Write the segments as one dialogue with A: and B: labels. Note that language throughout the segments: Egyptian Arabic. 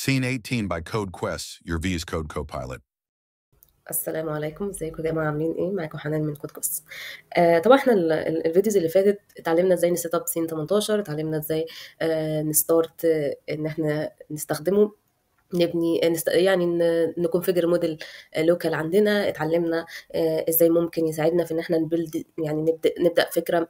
A: Scene 18 by Code Quests, your VS Code Copilot.
B: السلام عليكم، ازيكم يا جماعه؟ عاملين ايه؟ معاكم حنان من Code Quest. طبعا احنا ال videos اللي فاتت اتعلمنا ازاي ن set up Scene 18، اتعلمنا ازاي ن start، ان احنا نستخدمه، نبني يعني ن configure model local عندنا. اتعلمنا ازاي ممكن يساعدنا في ان احنا ن build، يعني نبدا فكرة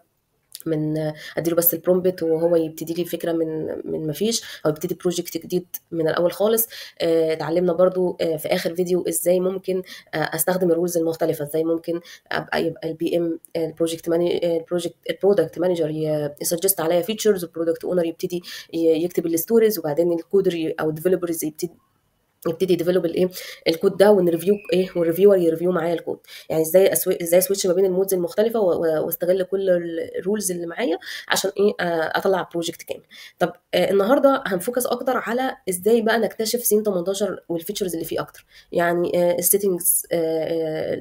B: من اديله بس ال prompt وهو يبتدي لي فكرة من ما فيش، او يبتدي project جديد من الاول خالص. اتعلمنا برضو في اخر فيديو ازاي ممكن استخدم ال roles المختلفه، ازاي ممكن ابقى يبقى ال PM، ال project ال project ال product manager ي suggest عليا features، وال product owner يبتدي يكتب ال stories، وبعدين ال coder او ال developers يبتدي ي develop الايه الكود ده، ون review ايه، وال reviewer ي review معايا الكود. يعني ازاي switch ما بين ال modes المختلفة واستغل كل ال roles اللي معايا عشان ايه اطلع project كامل. طب النهارده هن focus اكتر على ازاي بقى نكتشف Scene 18 وال features اللي فيه اكتر، يعني ال settings،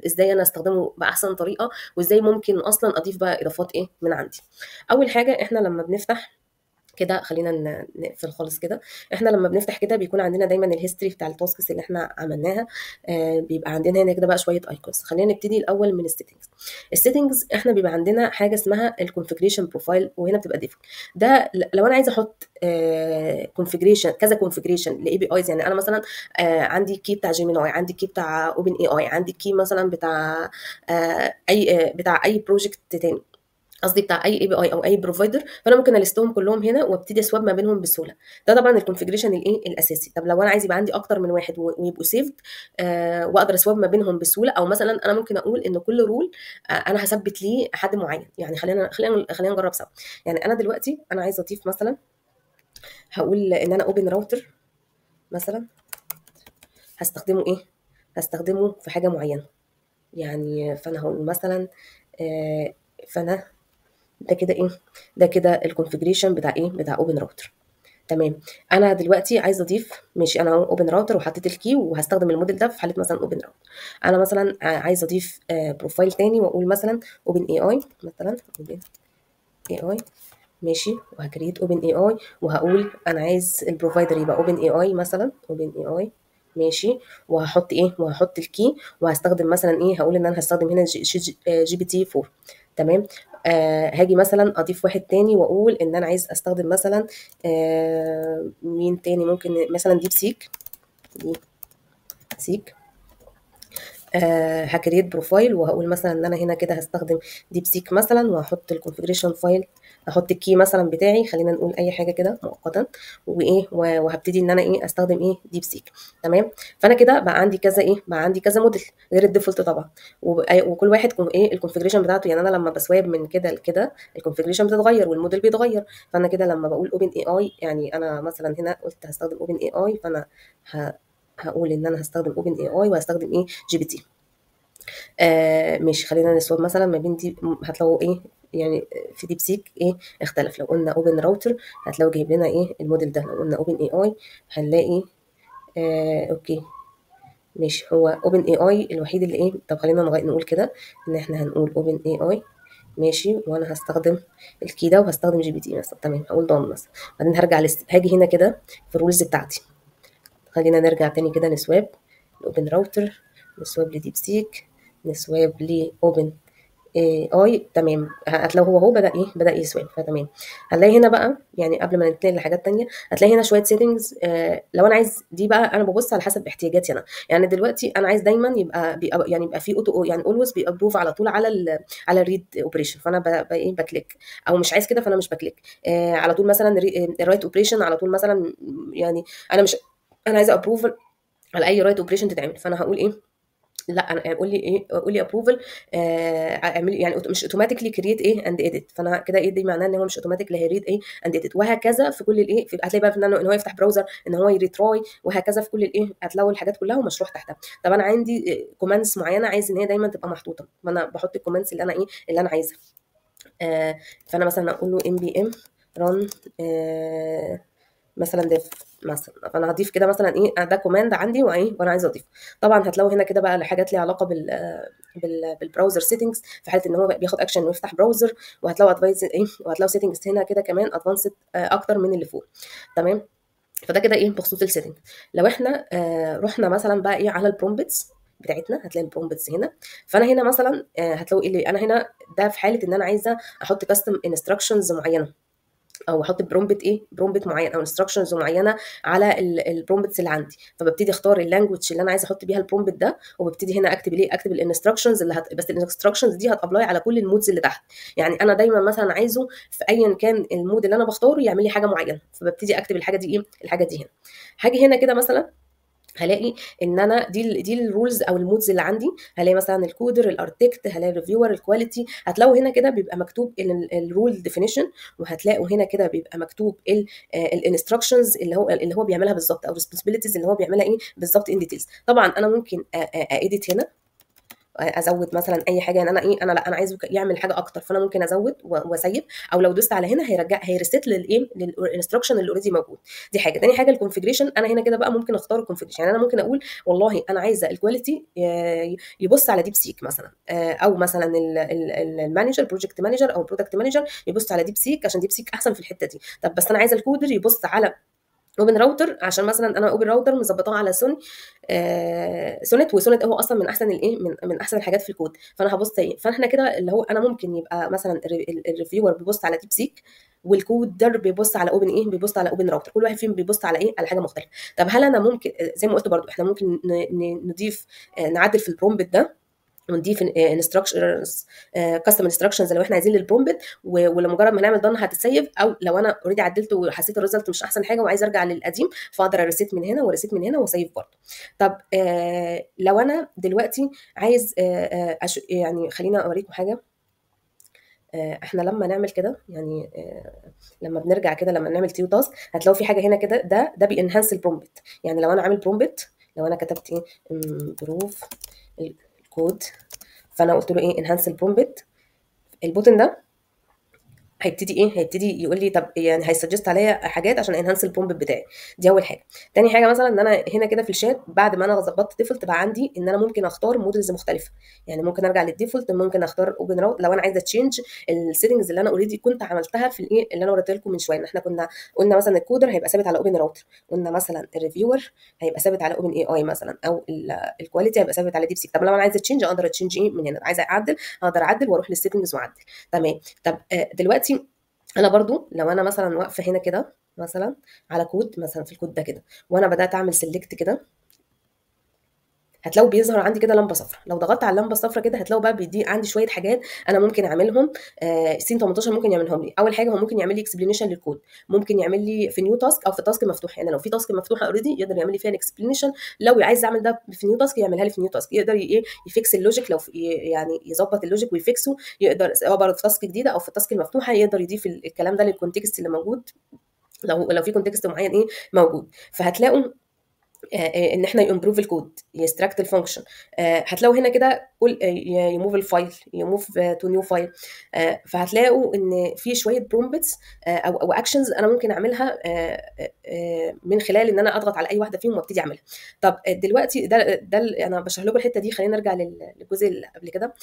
B: ازاي انا استخدمه باحسن طريقه، وازاي ممكن اصلا اضيف بقى اضافات ايه من عندي. اول حاجة احنا لما بنفتح كده، خلينا نقفل خالص كده، احنا لما بنفتح كده بيكون عندنا دايما ال history بتاع ال tasks اللي احنا عملناها. بيبقى عندنا هنا كده بقى شوية icons. خلينا نبتدي الاول من ال settings. ال settings احنا بيبقى عندنا حاجة اسمها ال configuration profile، وهنا بتبقى default. ده لو انا عايزه احط configuration، كذا configuration ل APIs، يعني انا مثلا عندي key بتاع Gemini، عندي key بتاع OpenAI، عندي key مثلا بتاع اي بتاع اي project تاني، قصدي بتاع اي API او اي provider، فانا ممكن ا list هم كلهم هنا وابتدي ا swap ما بينهم بسهوله. ده طبعا ال configuration الايه الاساسي. طب لو انا عايز يبقى عندي اكتر من واحد ويبقوا saved واقدر ا swap ما بينهم بسهوله، او مثلا انا ممكن اقول ان كل role انا هثبت ليه حد معين. يعني خلينا نجرب سوا. يعني انا دلوقتي انا عايزه اضيف مثلا، هقول ان انا OpenRouter مثلا هستخدمه ايه، هستخدمه في حاجة معينه. يعني فانا هقول مثلا فانا ده كده ايه، ده كده ال configuration بتاع ايه، بتاع OpenRouter. تمام. انا دلوقتي عايزه اضيف، ماشي، انا OpenRouter وحطيت ال key وهستخدم الموديل ده في حاله مثلا OpenRouter. انا مثلا عايزه اضيف profile تاني واقول مثلا OpenAI، مثلا OpenAI، ماشي، وه create OpenAI وهقول انا عايز ال provider يبقى OpenAI مثلا، OpenAI، ماشي، وهحط ايه، وهحط ال key وهستخدم مثلا ايه، هقول ان انا هستخدم هنا GPT 4. تمام. هاجي مثلا اضيف واحد تاني واقول ان انا عايز استخدم مثلا مين تاني، ممكن مثلا DeepSeek، DeepSeek، ه create profile وهقول مثلا ان انا هنا كده هستخدم DeepSeek مثلا، وهحط ال configuration file، هحط ال key مثلا بتاعي، خلينا نقول اي حاجة كده مؤقتا، وايه وهبتدي ان انا ايه استخدم ايه DeepSeek. تمام. فانا كده بقى عندي كذا ايه، بقى عندي كذا موديل غير ال default طبعا، وكل واحد ايه ال configuration بتاعته. يعني انا لما ب swap من كده لكده ال configuration بتتغير والموديل بيتغير. فانا كده لما بقول OpenAI، يعني انا مثلا هنا قلت هستخدم OpenAI، فانا هقول ان انا هستخدم OpenAI وهستخدم ايه GPT. ماشي، خلينا ن swap مثلا ما بين دي، هتلاقوا ايه يعني في DeepSeek ايه اختلف. لو قلنا OpenRouter هتلاقوا جايب لنا ايه الموديل ده، لو قلنا OpenAI هنلاقي okay ماشي، هو OpenAI الوحيد اللي ايه. طب خلينا نقول كده ان احنا هنقول OpenAI، ماشي، وانا هستخدم ال key ده وهستخدم GPT مثلا. تمام، هقول done مثلا، بعدين هرجع هاجي هنا كده في ال roles بتاعتي. خلينا نرجع تاني كده ن swap ل OpenRouter، ن swap ل DeepSeek، ن swap ل OpenAI. تمام، هتلاقوا هو بدا ايه، بدا ي swap. فتمام، هنلاقي هنا بقى، يعني قبل ما ننتقل لحاجات تانية، هتلاقي هنا شوية settings. لو انا عايز دي بقى، انا ببص على حسب احتياجاتي انا. يعني دلوقتي انا عايز دايما يبقى يعني يبقى في auto، يعني always بي approve على طول على ال read operation، فانا ايه ب click، او مش عايز كده فانا مش ب click. على طول مثلا ال write operation على طول مثلا، يعني انا مش انا عايزه approve على اي write operation تتعمل، فانا هقول ايه، لا انا قول لي ايه، قول لي approval، اعمل يعني مش automatically create ايه and edit. فانا كده ايه، دي معناه ان هو مش automatically هي read ايه and edit، وهكذا في كل الايه. هتلاقي بقى ان هو يفتح browser، ان هو ي retry، وهكذا في كل الايه، هتلاقوا الحاجات كلها ومشروح تحتها. طب انا عندي commands معينة عايز ان هي دايما تبقى محطوطة، فانا بحط ال commands اللي انا ايه اللي انا عايزها. فانا مثلا اقول له npm run مثلا dev مثلا، فانا هضيف كده مثلا ايه، ده command عندي وايه وانا عايزه اضيف. طبعا هتلاقوا هنا كده بقى لحاجات ليها علاقة بال browser settings في حاله ان هو بياخد اكشن ويفتح browser، وهتلاقوا advanced ايه، وهتلاقوا settings هنا كده كمان advanced اكتر من اللي فوق. تمام. فده كده ايه بخصوص ال setting. لو احنا رحنا مثلا بقى ايه على ال prompts بتاعتنا، هتلاقي ال prompts هنا. فانا هنا مثلا هتلاقوا ايه اللي انا هنا ده في حاله ان انا عايزه احط custom instructions معينة، او احط prompt ايه، prompt معين او instructions معينة على ال prompts اللي عندي. فببتدي اختار ال language اللي انا عايزه احط بيها ال prompt ده، وببتدي هنا اكتب الايه، اكتب ال instructions اللي بس ال instructions دي هت apply على كل ال modes اللي تحت. يعني انا دايما مثلا عايزه في ايا كان ال mode اللي انا بختاره يعمل لي حاجة معينة، فببتدي اكتب الحاجة دي ايه، الحاجة دي هنا. هاجي هنا كده مثلا هلاقي ان انا دي ال roles او ال modes اللي عندي. هلاقي مثلا ال coder، ال architect، هلاقي ال reviewer، ال quality. هتلاقوا هنا كده بيبقى مكتوب ال role definition، وهتلاقوا هنا كده بيبقى مكتوب ال instructions اللي هو بيعملها بالظبط، او responsibilities اللي هو بيعملها ايه بالظبط in details. طبعا انا ممكن edit هنا، ازود مثلا اي حاجة، يعني انا ايه، انا لا انا عايزه يعمل حاجة اكتر، فانا ممكن ازود واسيب، او لو دوست على هنا هيرجع هي reset للايه، لل instruction اللي already موجود. دي حاجة. تاني حاجة ال configuration، انا هنا كده بقى ممكن اختار ال configuration. يعني انا ممكن اقول والله انا عايزه ال quality يبص على DeepSeek مثلا، او مثلا ال manager، project manager او ال product manager يبص على DeepSeek عشان DeepSeek احسن في الحتة دي. طب بس انا عايزه ال coder يبص على OpenRouter، عشان مثلا انا OpenRouter مظبطاه على سونيت، وسونيت هو اصلا من احسن الايه، من احسن الحاجات في الكود، فانا هبص ايه. فاحنا كده اللي هو انا ممكن يبقى مثلا ال reviewer بيبص على DeepSeek، وال coder بيبص على Open ايه، بيبص على OpenRouter، كل واحد فيهم بيبص على ايه، على حاجة مختلفة. طب هل انا ممكن زي ما قلت برضو احنا ممكن نضيف نعدل في ال prompt ده ونضيف instructions، custom instructions لو احنا عايزين لل prompt، ولمجرد ما نعمل done هتت save، او لو انا already عدلت وحسيت ال result مش احسن حاجة وعايز ارجع للقديم، فاقدر ا reset من هنا و reset من هنا و save برضه. طب لو انا دلوقتي عايز يعني خلينا اوريكم حاجة. احنا لما نعمل كده، يعني لما بنرجع كده، لما نعمل new task، هتلاقوا في حاجة هنا كده، ده بي enhance ال prompt. يعني لو انا عامل prompt، لو انا كتبت ايه improve ال code، فانا قلت له ايه enhance ال prompt، ال button ده هيبتدي ايه، هيبتدي يقول لي طب يعني هي suggest عليا حاجات عشان enhance ال prompt بتاعي. دي اول حاجة. تاني حاجة مثلا ان انا هنا كده في الشات بعد ما انا ظبطت default بقى عندي ان انا ممكن اختار models مختلفه. يعني ممكن ارجع لل default، ممكن اختار OpenRouter لو انا عايزه change ال settings اللي انا already كنت عملتها في الايه اللي انا وريتها لكم من شويه. ان احنا كنا قلنا مثلا ال coder هيبقى ثابت على OpenRouter، قلنا مثلا ال reviewer هيبقى ثابت على OpenAI مثلا، او ال quality هيبقى ثابت على DeepSeek. طب لو انا عايزه change اقدر change ايه من هنا، عايزه اعدل اقدر اعدل واروح لل settings واعدل. تمام. طب دلوقتي انا برضو لو انا مثلا واقفة هنا كده مثلا على كود، مثلا في الكود ده كده، وانا بدات اعمل select كده، هتلاقوا بيظهر عندي كده لمبة صفراء. لو ضغطت على اللمبة الصفراء كده هتلاقوا بقى بيدي عندي شوية حاجات انا ممكن اعملهم. سين 18 ممكن يعملهم لي. اول حاجة هو ممكن يعمل لي explanation لل code، ممكن يعمل لي في new task او في task مفتوح. يعني لو في task مفتوحة already يقدر يعمل لي فيها explanation. لو عايز اعمل ده في new task يعملها لي في new task. يقدر ايه ي fix ال logic، لو يعني يظبط ال logic وي fix ه، يقدر سواء برضه في task جديدة او في ال task المفتوحة يقدر يضيف الكلام ده لل context اللي موجود، لو في context معين ايه موجود. فهتلاقوا ان احنا improve ال code، ي extract ال function. هتلاقوا هنا كده كل ي move ال file، ي move to new file. فهتلاقوا ان في شوية prompts او actions انا ممكن اعملها من خلال ان انا اضغط على اي واحدة فيهم وابتدي اعملها. طب دلوقتي ده انا بشرح لكم الحتة دي. خلينا نرجع للجزء اللي قبل كده.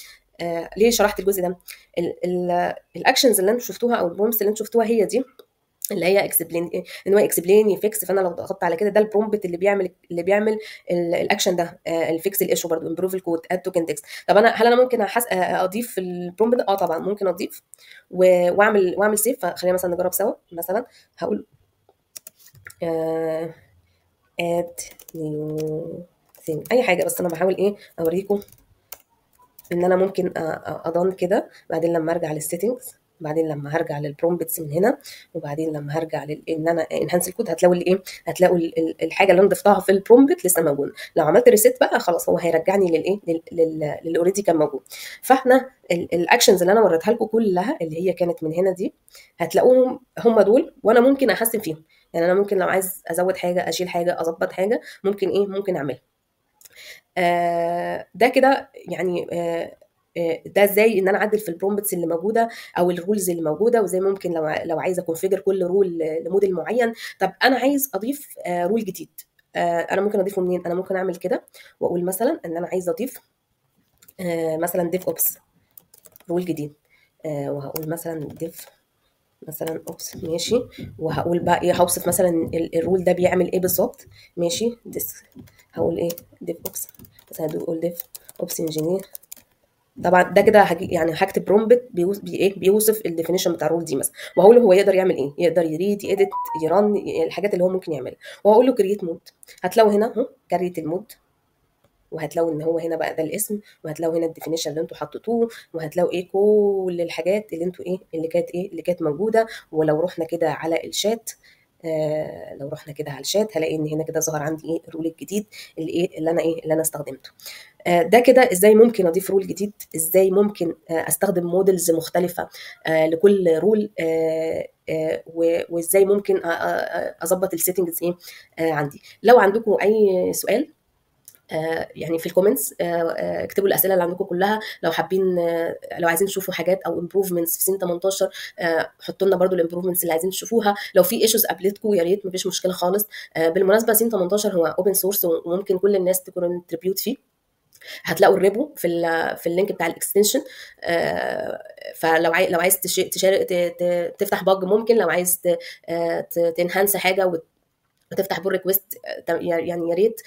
B: ليه شرحت الجزء ده؟ ال actions اللي انتم شفتوها او ال prompts اللي انتم شفتوها هي دي اللي هي explain، ان هو explain ي fix. فانا لو ضغطت على كده ده ال prompt اللي بيعمل الاكشن ده، ال fix ال issue، برضه improve ال code، add to context. طب انا هل انا ممكن اضيف ال prompt ده؟ اه طبعا ممكن اضيف واعمل save. فخلينا مثلا نجرب سوا. مثلا هقول add new thing، اي حاجه، بس انا بحاول ايه اوريكم ان انا ممكن ا done كده، بعدين لما ارجع لل settings، بعدين لما هرجع لل prompts من هنا، وبعدين لما هرجع ان انا enhance ال code، هتلاقوا الايه، هتلاقوا الحاجة اللي انا ضفتها في ال prompt لسه موجوده. لو عملت reset بقى خلاص هو هيرجعني للايه، للي already كان موجود. فاحنا ال actions اللي انا وريتها لكم كلها اللي هي كانت من هنا دي هتلاقوهم هم دول، وانا ممكن احسن فيهم. يعني انا ممكن لو عايز ازود حاجه، اشيل حاجه، اظبط حاجه، ممكن ايه، ممكن اعملها. ده كده يعني ده ازاي ان انا اعدل في ال prompts اللي موجودة او ال roles اللي موجوده، وازاي ممكن لو عايزه configure كل role ل model معين. طب انا عايز اضيف role جديد، انا ممكن اضيفه منين؟ انا ممكن اعمل كده واقول مثلا ان انا عايزه اضيف مثلا DevOps role جديد، وهقول مثلا مثلا ops، ماشي. وهقول بقى ايه؟ هوصف مثلا ال role ده بيعمل ايه بالظبط، ماشي. هقول ايه؟ DevOps مثلا، هقول DevOps engineer. طبعا ده كده يعني هكتب prompt بي ايه؟ بيوصف ال definition بتاع ال role دي مثلا، وهقول له هو يقدر يعمل ايه، يقدر ي read، ي edit، ي run، الحاجات اللي هو ممكن يعملها، وهقول له create mode. هتلاقوا هنا اهو create ال mode، وهتلاقوا ان هو هنا بقى ده الاسم، وهتلاقوا هنا ال definition اللي انتوا حطيتوه، وهتلاقوا ايه؟ كل الحاجات اللي انتوا ايه؟ اللي كانت ايه؟ اللي كانت موجوده. ولو رحنا كده على الشات، لو رحنا كده على الشات هلاقي ان هنا كده ظهر عندي ايه؟ ال role الجديد اللي ايه؟ اللي انا ايه؟ اللي انا استخدمته. ده كده ازاي ممكن اضيف role جديد، ازاي ممكن استخدم models مختلفة لكل role، وازاي ممكن اظبط ال settings ايه عندي. لو عندكم اي سؤال يعني في ال comments اكتبوا الاسئلة اللي عندكم كلها. لو حابين، لو عايزين تشوفوا حاجات او improvements في scene 18، حطوا لنا برضو ال improvements اللي عايزين تشوفوها. لو في issues قابلتكم يا ريت، مفيش مشكلة خالص. بالمناسبة scene 18 هو open source وممكن كل الناس ت contribute فيه. هتلاقوا ال repo في ال link بتاع ال extension، فلو لو عايز تشارك، تفتح bug ممكن، لو عايز ت enhance حاجة وتفتح pull request يعني يا ريت.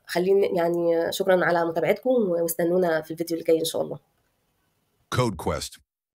B: خليني يعني شكرا على متابعتكم واستنونا في الفيديو اللي جاي ان شاء الله.
A: Code Quest.